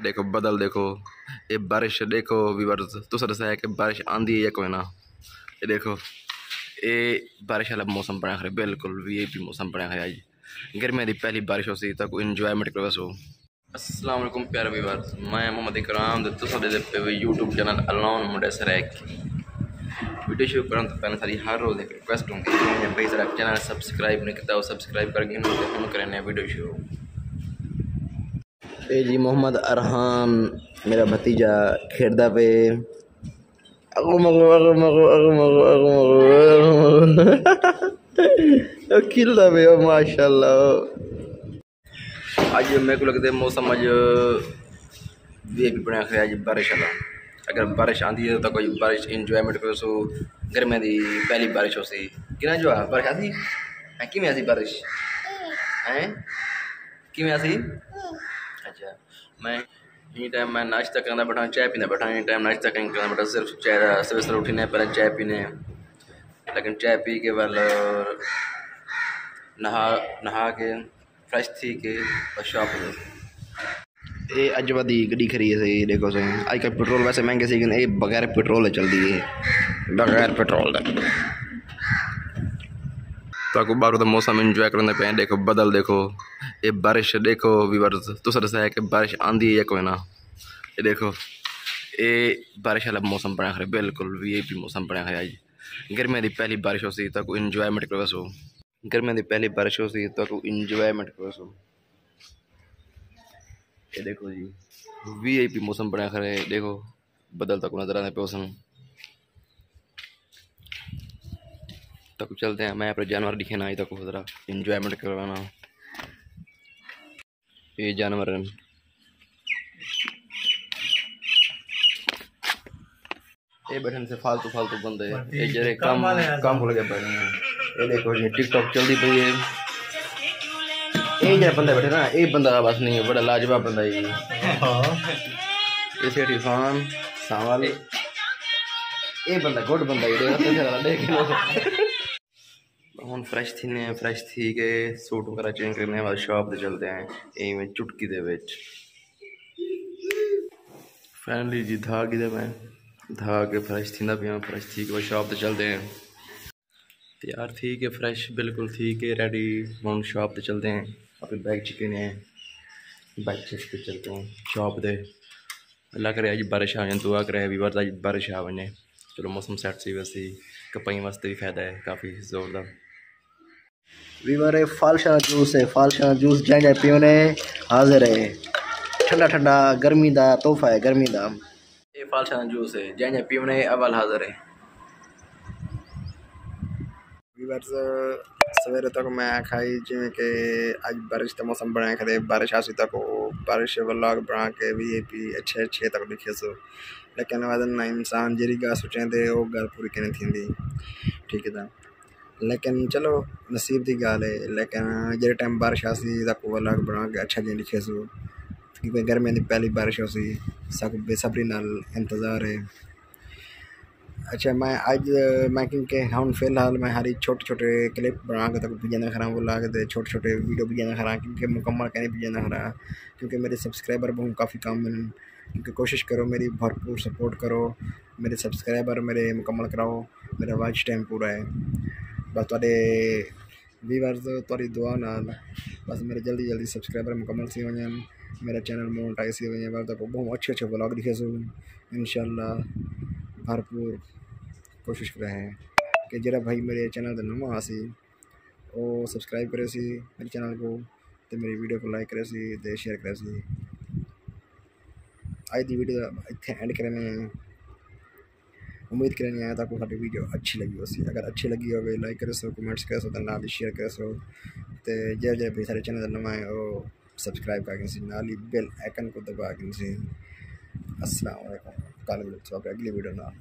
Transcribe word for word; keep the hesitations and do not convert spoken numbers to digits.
ݙیکھو بدل، ݙیکھو اے بارش، ݙیکھو ویورز، تساں ݙسایا کہ بارش آندی ہے یا کوئی نہ۔ اے ݙیکھو، اے بارش والا موسم بݨیا کھڑے، بالکل وی آئی پی موسم بݨیا کھڑے۔ اڄ گرمیاں دی پہلی بارش ہوسی، تاکو انجوائمنٹ کروسو۔ السلام علیکم پیارے ویورز، میں محمد اکرام تے تساں ݙیہدے پئے وے یوٹیوب چینل الون منڈے سرائیکی۔ ویڈیو شروع کرݨ توں پہلے ساݙی ہر روز ہک ریکویسٹ ہوندی ہے، جے بھئی ساݙا چینل سبسکرائب نہیں کیتا، او سبسکرائب کر گھنو تے ہݨ کریندے ہیں ویڈیو شروع۔ اے جی محمد ارحان، میرا بھتیجا، کھیݙدا پئے۔ اغو مغو، اغو مغو، اغو مغو، اغو مغو، اغو مغو۔ او کھیݙدا پئے، او ماشاءاللہ۔ اڄ میکوں لڳدے موسم اڄ وی آئی پی بݨیا کھڑے، اڄ بارش والا۔ اگر بارش آندی ہے تاں کوئی بارش انجوائمنٹ کروسو، گرمیاں دی پہلی بارش ہوسی۔ کیوں جو بارش آسی؟ ہیں، کیویں آسی بارش؟ ہیں؟ کیویں آسی؟ اچھا، میں ایں ٹائم میں ناشتہ کریندا ٻیٹھاں، چائے پیندا ٻیٹھاں۔ ایں ٹائم ناشتہ کائنی کریندا ٻیٹھاں، صرف چائے دا، سویرے سویرے اٹھینے پہلے چائے پینے، لیکن چائے پی کے ول نہا، نہا کے فریش تھی کے بس شاپ تے۔ اے اڄ ودی گݙی کھڑی ہے، صحیح ݙیکھو سئیں۔ اڄ کل پٹرول ویسے مہنگے سی، لیکن اے بغیر پٹرول دے چلدی ہے، بغیر پٹرول دے۔ تاکو ٻاہروں دا موسم انجوائے کریندے پئے ہیں۔ ݙیکھو بدل، ݙیکھو اے بارش، ݙیکھو ویورز، تساں ݙسایا کہ بارش آندی ہے یا کوئی نہ۔ اے ݙیکھو، اے بارش والا موسم بݨیا کھڑے، بالکل وی آئی پی موسم بݨیا کھڑے۔ اڄ گرمیاں دی پہلی بارش ہوسی، تاکو انجوائمنٹ کروسو۔ گرمیاں دی پہلی بارش ہوسی، تاکو انجوائمنٹ کروسو۔ اے ݙیکھو جی، وی آئی پی موسم بݨیا کھڑے، ݙیکھو بدل تاکو نظر آندے پئے ہوسن۔ تاکو چلدے ہیں، میں اپݨے جانور ݙکھینا، تاکو ذرا انجوائمنٹ کروانا۔ اے جانور ہیں۔ اے ٻیٹھن سے فالتو فالتو بندے، اے جیڑھے کم، کم کوں لڳے پئے ہیں۔ اے ݙیکھو جی، ٹک ٹاک چلدی پئی ہے۔ اے جیڑھا بندہ ٻیٹھے نا، اے بندہ بس نہیں، بڑا لاجواب بندہ ہے۔ اے سیٹھ عرفان سانول، اے بندہ گڈ بندہ ہے، ݙیکھ، ݙیکھ لو۔ ہݨ فریش تھینے ہیں، فریش تھی کے سوٹ وغیرہ چینج کرنے ہیں، بعد شاپ تے چلدے ہیں۔ ایویں چٹکی دے وچ فائنلی جی دھا گھدے میں، دھا کے فریش تھیندا پیاں، فریش تھی کے بعد شاپ تے چلدے ہیں۔ تیار تھی کے فریش بالکل تھی کے ریڈی ہݨ شاپ تے چلدے ہیں، اپݨے بیگ چکینے ہیں، بیگ چک کے چلدے ہیں شاپ تے۔ اللہ کرے اڄ بارش آ ونڄے، دعا کرے ویورز اڄ بارش آ ونڄے۔ چلو موسم سیٹ سی ویسی، کپائیں واسطے بھی فائدہ ہے کافی زور دا۔ ویور اے فالشاں جوس ہے، فالشاں جوس جائیں جائیں پیونے حاضر ہے۔ ٹھنڈا ٹھنڈا گرمی دا تحفہ ہے، گرمی دا۔ اے فالشاں جوس ہے، جائیں جائیں پیونے اول حاضر ہے۔ ویورز، سویرے تک میں آکھائی جیویں کہ اڄ بارش دا موسم بݨیا کھڑے، بارش آسی تاکو بارش ولاگ بݨا کے وی آئی پی اچھے اچھے تک ݙکھیسو، لیکن وزن نہ انسان جیڑھی ڳالھ سوچیندے او ڳالھ پوری کینی تھیندی، ٹھیک ہے تاں۔ لیکن چلو نصیب دی ڳالھ ہے، لیکن جیڑھے ٹائم بارش آسی تاکو ولاگ بݨا کے اچھا جیہاں ݙکھیسو، کیونکہ گرمیاں دی پہلی بارش ہوسی، ساکو بے صبری نال انتظار ہے۔ اچھا، میں اڄ، میں کیونکہ ہݨ فی الحال میں ہاری چھوٹے چھوٹے کلپ بݨا کے تاکو بھیجیندا کھڑاں، ولاگ دے چھوٹے چھوٹے ویڈیو بھیجیندا کھڑاں، کیونکہ مکمل کائنی بھیجیندا کھڑاں، کیونکہ میرے سبسکرائبر بہوں کافی کم ہن۔ کیونکہ کوشش کرو، میری بھرپور سپورٹ کرو، میرے سبسکرائبر میرے مکمل کراؤ، میرا واچ ٹائم پورا ہے۔ بس تہاݙے ویورز تہاݙی دعا نال بس میرے جلدی جلدی سبسکرائبر مکمل تھی ونڄن، میرا چینل مونیٹائز تھی ونڄے، ول تاکو بہوں اچھے اچھے ولاگ ݙکھیسوں انشاءاللہ۔ بھرپور کوشش کرے ہیں کہ جیڑھا بھائی میرے چینل تے نواں آسی، او سبسکرائب کریسی میرے چینل کوں، تے میری ویڈیو کوں لائک کریسی تے شیئر کریسی۔ اڄ دی ویڈیو اتھے اینڈ کرینے ہیں۔ امید کرینے ہیں تاکوں ساݙی ویڈیو اچھی لڳی ہوسی۔ اگر اچھی لڳی ہووے، لائک کریسو، کمنٹس کریسو تے نال ہی شیئر کریسو۔ تے جیڑھے جیڑھے بھائی ساݙے چینل تے نواں ہیں، او سبسکرائب کر گھنسی، نال ہی بیل آئیکن کوں دبا گھنسی۔ السلام علیکم، کل ملسوں اپݨی اڳلی ویڈیو نال۔